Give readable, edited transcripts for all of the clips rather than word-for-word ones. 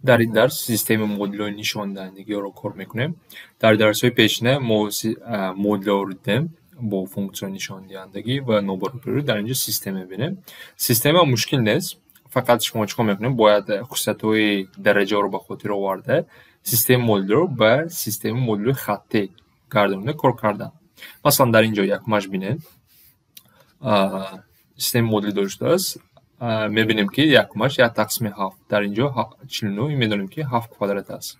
Дар ин дарс системаи модулҳои нишондиҳандагиҳоро кор мекунем. Дар дарсҳои пешина мо модулҳоро дидем бо функсияҳои нишондиҳандагӣ ва нобаробарӣ. Дар инҷо система мебинем. Система мушкил нест. Фақат шумо чӣ кор мекунед? Бояд хусусиятҳои дараҷаро ба хотир оварда, системаи модулиро ба системаи модулҳои хаттӣ гардонида кор кардан. Масалан, дар ин ҷо якумаш бинед. Системаи модулӣ дода шудааст. Мебинем, ки якумаш як тақсими ҳафт. Дар ин ҷо 49, медонем, ки ҳафт квадрат аст.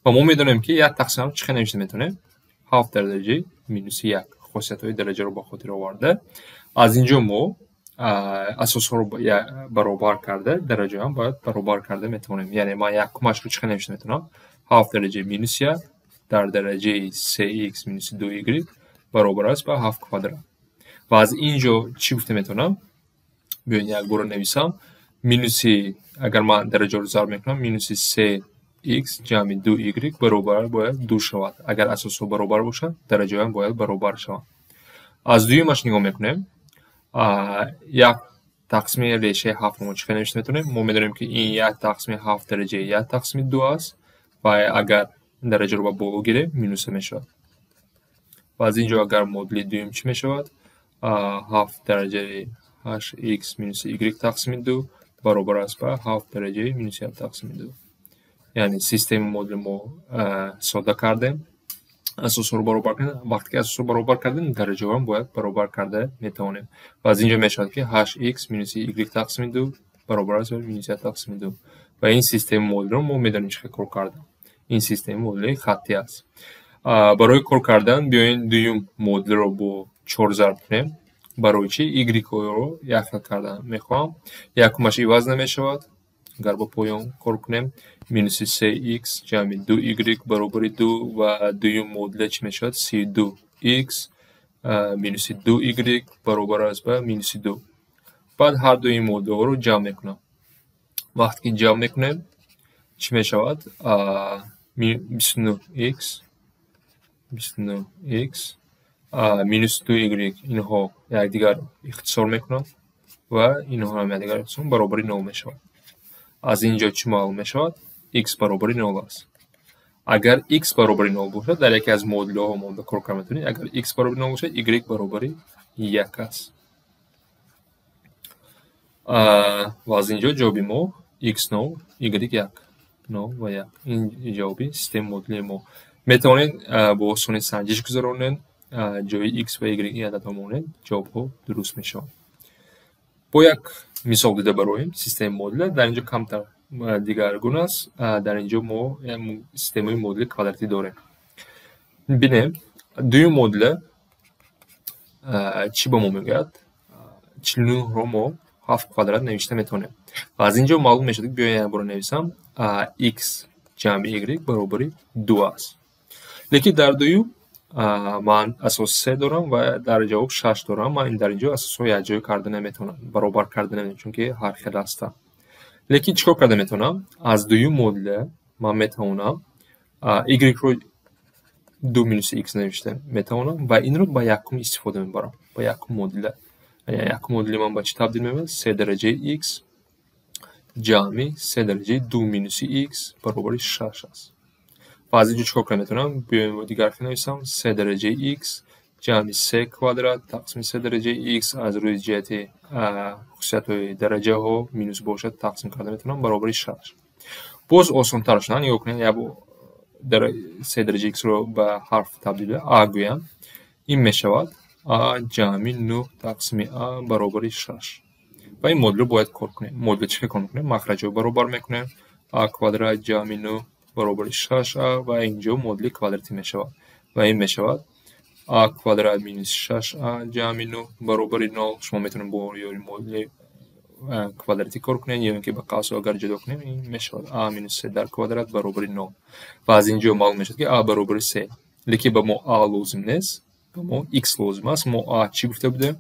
Ва мо медонем, ки як тақсими ҳафт чӣ хел навишта метавонем? Ҳафт дар дараҷаи минуси як. Хосиятҳои дараҷаро ба хотир оварда. Аз ин ҷо мо асосҳоро баробар карда, дараҷаҳам бояд баробар карда метавонем. Яъне ман якумашро чӣ хел навишта метавонам? Ҳафт дараҷаи минуси як дар дараҷаи се икс минуси ду игрек баробар аст ба ҳафт квадрат. Ва аз ин ҷо чӣ гуфта метавонам? Биёед, як бора нависам. Минуси, агар ман дараҷаро зарб мекунам, минуси се икс ҷамъи ду игрек баробар бояд ду шавад. Агар асосҳо баробар бошанд, дараҷаҳоям бояд баробар шаванд. Аз дуюмаш нигоҳ мекунем. Як тақсими решаи ҳафтро мо чӣ хел навишта метавонем? Мо медонем, ки ин як тақсими ҳафт дараҷаи як тақсими ду аст ва агар дараҷаро ба боло гирем, минуса мешавад. Ва аз ин ҷо агар модули дуюм чӣ мешавад? Ҳафт дараҷаи ҳашт икс минуси игрек тақсими ду баробар аст ба ҳафт дараҷаи минуси як тақсими ду. Яъне системаи модули мо содда кардем, асосҳоро баробар кардем. Вақте ки асосҳоро баробар кардем, дараҷаҳоам бояд баробар карда метавонем. Ва аз ин ҷо мешавад, ки ҳашт икс минуси игрек тақсими ду баробар аст ба минуси як тақсими ду. Ва ин системаи модулиро мо медонем, чӣ хел кор кардан. Ин системаи модулии хаттӣ аст. Барои кор кардан биёед, дуюм модулиро бо чор зарб кунем. Барои чӣ? Игрекҳоро якхел кардан мехоҳам. Якумаш иваз намешавад. Агар ба поён кор кунем, минуси се икс ҷамъи ду игрек баробари ду ва дуюм модуля чӣ мешавад? 32 икс минуси ду игрек баробар аст ба минуси ду. Баъд ҳар дуи ин модулҳоро ҷамъ мекунам. Вақте ки ҷамъ мекунем, чӣ мешавад? 29 икс, 29 икс минус ду игрек, инҳо якдигар ихтисор мекунанд ва инҳо ҳам якдигар ихтисор, баробари нол мешавад. Аз ин ҷо чӣ маълум мешавад? Икс баробари нол аст. Агар икс баробари нол бошад, дар яке аз модулҳо мо кор карда метавонем. Агар икс баробари нол бошад, игрек баробари як аст. Ва аз ин ҷо ҷавоби мо икс нол, игрек як, нол ва як. Ин ҷавоби системаи модулии мо. Метавонед бо осонӣ санҷиш гузаронед, ҷои икс ва игрек ин ададҳо монед, ҷавобҳо дуруст мешаванд. Бо як мисол дида бароем системаи модуля. Дар ин ҷо камтар дигаргун аст. Дар ин ҷо мо системаи модули квадратӣ дорем. Бинем, дуюм модуля чӣ ба мо мегӯяд? 49-ро мо ҳафт квадрат навишта метавонем. Ва аз ин ҷо маълум мешавад, ки, биёед, як бора нависам, икс ҷамъи игрек баробари ду аст. Лекин дар дуюм ман асос се дорам ва дар ҷавоб шаш дорам. Ман дар ин ҷо асосҳо якҷоя карда наметавонам, баробар карда наметавонам, чунки ҳар хел ҳастанд. Лекин чӣ кор карда метавонам? Аз дуюм модуля ман метавонам игрекро ду минуси икс навишта метавонам ва инро ба якум истифода мебарам, ба якум модуля. Якум модули ман ба чӣ табдил меёбад? Се дараҷаи икс ҷамъи се дараҷаи ду минуси икс баробари шаш аст. Ва аз ин ҷо чӣ кор карда метавонам? Биёем, дигар хел нависам: се дараҷаи икс ҷамъи се квадрат тақсими се дараҷаи икс, аз рӯи ҷиҳати хусусиятҳои дараҷаҳо минус бошад, тақсим карда метавонам, баробари шаш. Боз осонтар шудан, нигоҳ кунед, як се дараҷаи иксро ба ҳарф табдил а гӯям, ин мешавад а ҷамъи нӯҳ тақсими а баробари шаш. Ва ин модулро бояд кор кунем. Модулро чӣ хел кор мекунем? Махраҷҳо баробар мекунем. А квадрат ҷамъи нӯҳ баробари шаш а ва инҷо модули квадратӣ мешавад. Ва ин мешавад а квадрат минус шаш а ҷамъи нӯҳ баробари нол. Шумо метавонед бо ёри модули квадратӣ кор кунед ё ин ки ба қавсҳо агар ҷудо кунем, ин мешавад а минус се дар квадрат баробари нол. Ва аз ин ҷо маълум мешавад, ки а баробари се. Лекин ба мо а лозим нест, ба мо икс лозим аст. Мо а чӣ гуфта будем?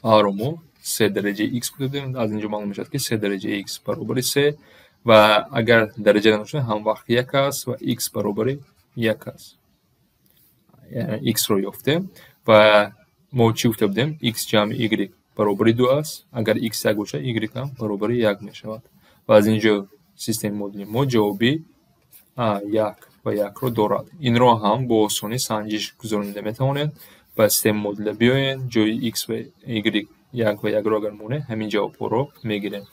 Аро мо се дараҷаи икс гуфта будем. Аз ин ҷо маълум мешавад, ки се дараҷаи икс баробари се ва агар дараҷа надошта, ҳамвақт як аст ва икс баробари як аст. Яъне иксро ёфтем. Ва мо чӣ гуфта будем? Икс ҷамъи игрек баробари ду аст. Агар икс як бошад, игрек ҳам баробари як мешавад. Ва аз ин ҷо Системаи модули мо ҷавоби як ва якро дорад. Инро ҳам бо осонӣ санҷиш гузаронида метавонед. Ба системаи модуля биёед, ҷои x ва y як ва якро агар монед, ҳамин ҷавобҳоро мегирем.